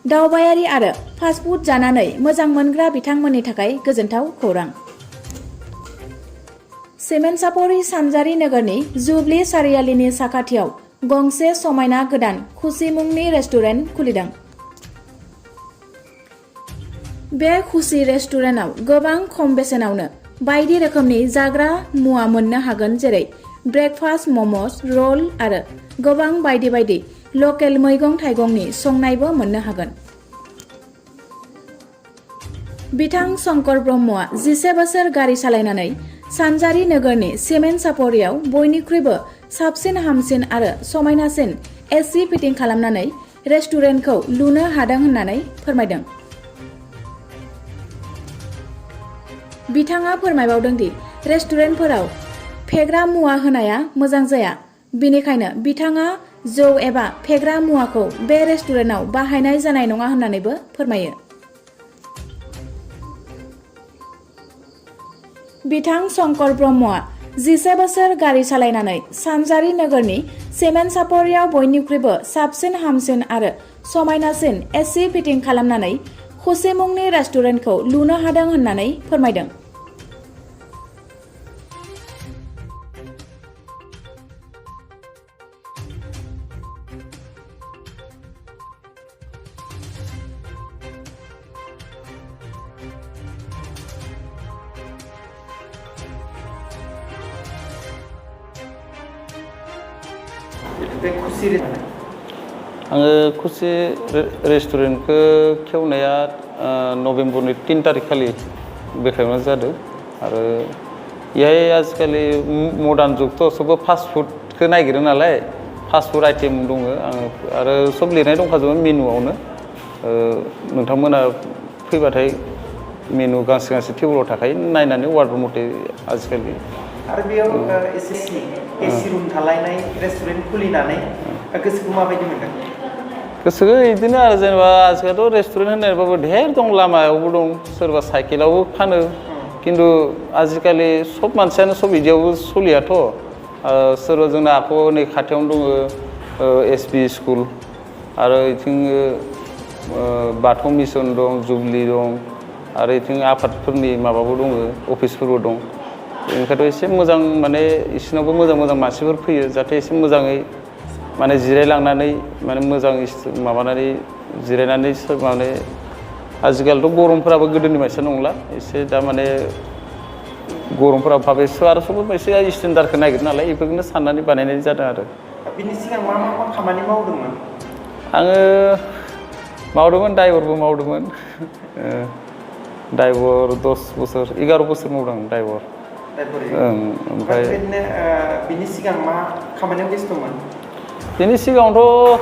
दावबायारि आरो fast food जानानै मोजां मोनग्रा बिथांमोननि थाखाय गोजोनथाव खौरां। सेमेनसापरि सानजारि नोगोरनि जुबली चारियालिनि साखाथियाव गंसे समायना गोदान खुसि मुंनि रेस्टुरेन्ट खुलिदों। बे खुसि रेस्टुरेन्टआव गोबां खम बेसेनावनो बायदि रोखोमनि जाग्रा मुवा मोननो हागोन, जेरै ब्रेकफास्ट, मम'स, रल आरो गोबां बायदि बायदि लकेल मैगं थाइगंनि संनायबो मोननो हागोन। बिथां शंकर ब्रह्मआ 11 बोसोर गारि सालायनानै सानजारि नोगोरनि सेमेनसापरियाव बयनिख्रुइबो साबसिन हामसिन आरो समायनासिन एसि फिटिं खालामनानै रेस्टुरेन्टखौ लुनो हादों होननानै फोरमायदों। बिथाङा फोरमायबावदों दि रेस्टुरेन्टफोराव फेग्रा मुवा होनाया मोजां जाया, बेनिखायनो बिथाङा जौ एबा फेग्रा मुवाखौ बे रेस्टुरेन्टआव बाहायनाय जानाय नङा होननानैबो फोरमायो। बिथां शंकर ब्रह्मआ 11 बोसोर गारि सालायनानै सानजारि नोगोरनि सेमेनसापरियाव बयनिख्रुइबो साबसिन हामसिन आरो समायनासिन एसि फिटिं खालामनानै खुसि मुंनि रेस्टुरेन्टखौ लुनो हादों होननानै फोरमायदों। आङो खुसि रेस्टुरेन्टखौ खेवनाया नभेम्बरनि 3 तारिख खालि बेखेवनाय जादों आरो बेहाय आजिखालि मडार्न जुगथ' सबबो फास्ट फुडखौ नागिरो नालाय, फास्ट फुड आइटेम दङ आङो आरो सब लिरनाय दंखाजोबो मेनुआवनो। नोंथांमोना फैबाथाय मेनु गांसे गांसे टेबोलाव थाखायो, नायनानै अर्डार मथे आजिखालि। आरो बेयाव एसि रुम थालायनाय रेस्टुरेन्ट खुलिनानै गोसोखौ माबायदि मोनदों? गोसोखौ बिदिनो आरो जेनेबा आजिखालिथ' रेस्टुरेन्ट होननायबाबो ढेर दं, लामायावबो दं, सोरबा साइकेलावबो फानो, खिन्थु आजिखालि सब मानसियानो सब बिदियावबो सोलियाथ'। सोरबा जोंना आखौ नै खाथियावनो दङ एसपि स्कुल आरो बिथिं बाथौ मिसन दं, जुबिली दं आरो बिथिं आफादफोरनि माबाबो दङ, अफिसफोरबो दं। बेनिखायथ' एसे मोजां माने इसोरनावबो मोजां मोजां मानसिफोर फैयो, जाहाथे एसे मोजाङै माने जिरायलांनानै माने मोजां माबानानै जिरायनानै माने आजिखालिथ' गरमफोराबो गोदोनि बायसा नंला, एसे दा माने गरमफोराबो भाबे आरो सब एसे स्टेन्डार्डखौ नागिरो नालाय, बेफोरखौनो साननानै बानायनाय जादों आरो। बिनि सिगां मा मा खामानि मावदोंमोन? आङो मावदोंमोन, ड्राइभारबो मावदोंमोन। ड्राइभार 10 बोसोर 11 बोसोर मावदों आं ड्राइभार। ओमफ्राय बिनि सिगां मा खामानियाव बेस्थ'मोन? बिनि सिगाङावथ'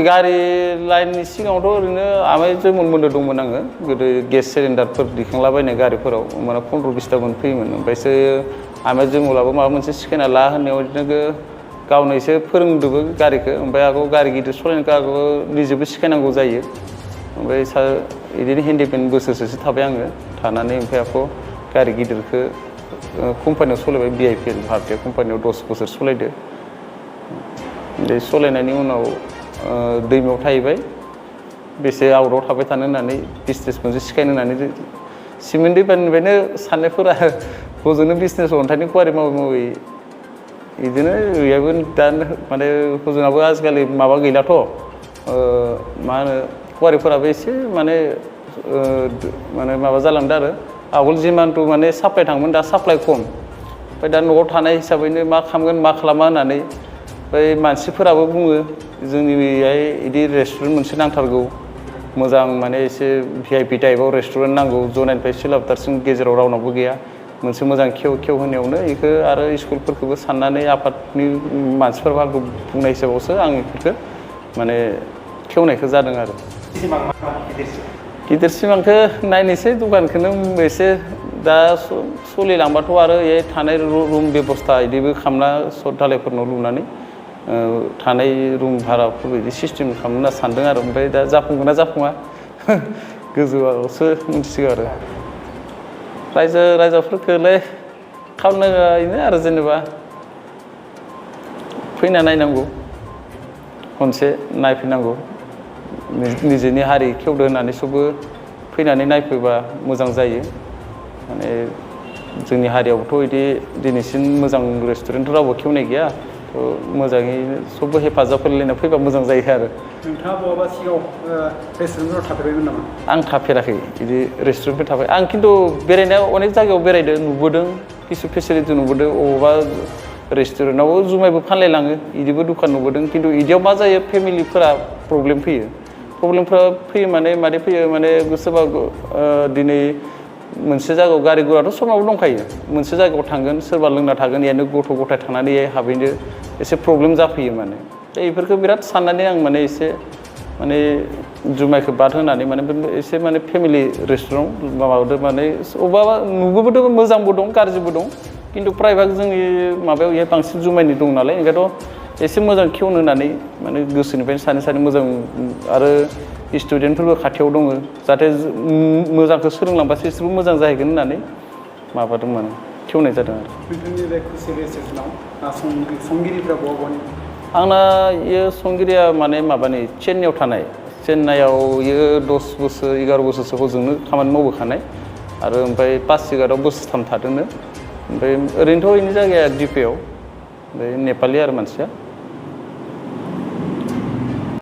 गारि लाइननि सिगाङावथ' ओरैनो आमाय जैमोनमोननो दंमोन आङो गोदो, गेस सिलिन्डारफोर दिखांलाबायनाय गारिफोराव माने 15-20 मन फैयोमोन। ओमफ्रायसो आमाय जैमलाबो माबा मोनसे सिखायना ला होननायाव बिदिनो गावनो एसे फोरोंदोंबो गारिखौ, ओमफ्राय आगौ गारि गिदिर सालायनायखौ आगौ निजेबो सिखायनांगौ जायो। ओमफ्राय बिदिनो हेन्डिमेन बोसोरसेसो थाबाय आङो, थानानै ओमफ्राय आखौ गारि गिदिरखौ कम्पानियाव सालायबाय, VIP भारतीय कम्पानियाव 10 बोसोर सालायदो। बे सालायनायनि उनाव दैमायाव थाहैबाय, बेसे आउटआव थाबाय थानो होननानै बिजनेस मोनसे सिखायनो होननानै सिमेन्ट दैबानिफ्रायनो साननायफोरा हजोंनो बिजनेस अन्थाइनि कुवारि मावै मावै बिदिनो ओरैहायबो दा माने हजोंहाबो आजिखालि माबा गैलाथ', मा होनो कुवारिफोराबो एसे माने माबा जालांदों आरो। आवगोल जिमानथु माने साप्लाइ थांमोन, दा साप्लाइ खम। ओमफ्राय दा न'आव थानाय हिसाबैनो मा खालामगोन मा खालामा होननानै ओमफ्राय मानसिफोराबो बुङो जोंनि बेहाय बिदि रेस्टुरेन्ट मोनसे नांथारगौ, मोजां माने एसे VIP टाइपआव रेस्टुरेन्ट नांगौ, जनायनिफ्राय सोलाबथारसिम गेजेराव रावनावबो गैया, मोनसे मोजां खेव होनायावनो बेखौ आरो स्कुलफोरखौबो साननानै आफादनि मानसिफोर आंखौ बुंनाय हिसाबावसो आं बेफोरखौ माने खेवनायखौ जादों आरो। गिदिर सिमांखौ नायनोसै, दखानखौनो एसे दा सोलिलांबाथ' आरो ए थानाय रुम बेबस्था बिदिबो खालामना सर्ट धालायफोरनाव लुनानै थानाय रुम भाराफोर बिदि सिस्टेम खालामनो होनना सानदों आरो ओमफ्राय दा जाफुंगोन ना जाफुङा गोजौआवसो मिथिसिगौ आरो रायजोफोरखौलाय खालामनो बेनो आरो जेनेबा फैना नायनांगौ खनसे नायफैनांगौ निजेनि हारि खेवदो होननानै सबबो फैनानै नायफैबा मोजां जायो माने जोंनि हारियावथ' बिदि दिनैसिम मोजां रेस्टुरेन्ट रावबो खेवनाय गैया मोजाङै सबबो हेफाजाब होलायना फैबा मोजां जायो आरो नोंथाङा बहाबा सिगाङाव रेस्टुरेन्टफोराव थाफेरबायमोन नामा? आं थाफेराखै बिदि रेस्टुरेन्टफोर थाबाय आं खिन्थु बेरायनायाव अनेक जायगायाव बेरायदों नुबोदों किसु फेसिलिटि नुबोदों अबावबा रेस्टुरेन्टआवबो जुमायबो फानलायलाङो बिदिबो दखान नुबोदों खिन्थु बिदियाव मा जायो फेमिलिफोरा प्रब्लेम फैयो माने फैयो माने सोरबा दिनै मोनसे जायगायाव गारि गुराथ' समावबो दंखायो मोनसे जायगायाव थांगोन सोरबा लोंना थागोन यानो गथ' गथाय थांनानै हाबैनो एसे प्रब्लेम जाफैयो माने बेफोरखौ बिराद साननानै आं माने एसे माने जुमायखौ बाद होनानै माने एसे माने फेमिलि रेस्टुरेन्ट माबादो माने अबेबा नुबोदों मोजांबो दं गाज्रिबो दं खिन्थु प्रायभाग जोंनि माबायाव बांसिन जुमायनि दं नालाय ओंखायनोथ' एसे मोजां खेवनो होननानै माने गोसोनिफ्रायनो सानै मोजां आरो स्टुडेन्टफोरबो खाथियाव दङ जाहाथे मोजांखौ सोलोंलांबासो एसेबो मोजां जाहैगोन होननानै माबादोंमोन खेवनाय जादों आरो नोंथांनि बे खुसि रेस्टुरेन्टआव संगिरिफ्रा बहानि आंना इयो संगिरिया माने माबानि चेन्नाइयाव थानाय चेन्नाइयाव इयो 10 बोसोर 11 बोसोरसो हजोंनो खामानि मावबोखानाय आरो ओमफ्राय पासिघाटआव बोसोरथाम थादोंनो ओमफ्राय ओरैनोथ' इनि जायगाया दिपेयाव ओमफ्राय नेपालि आरो मानसिया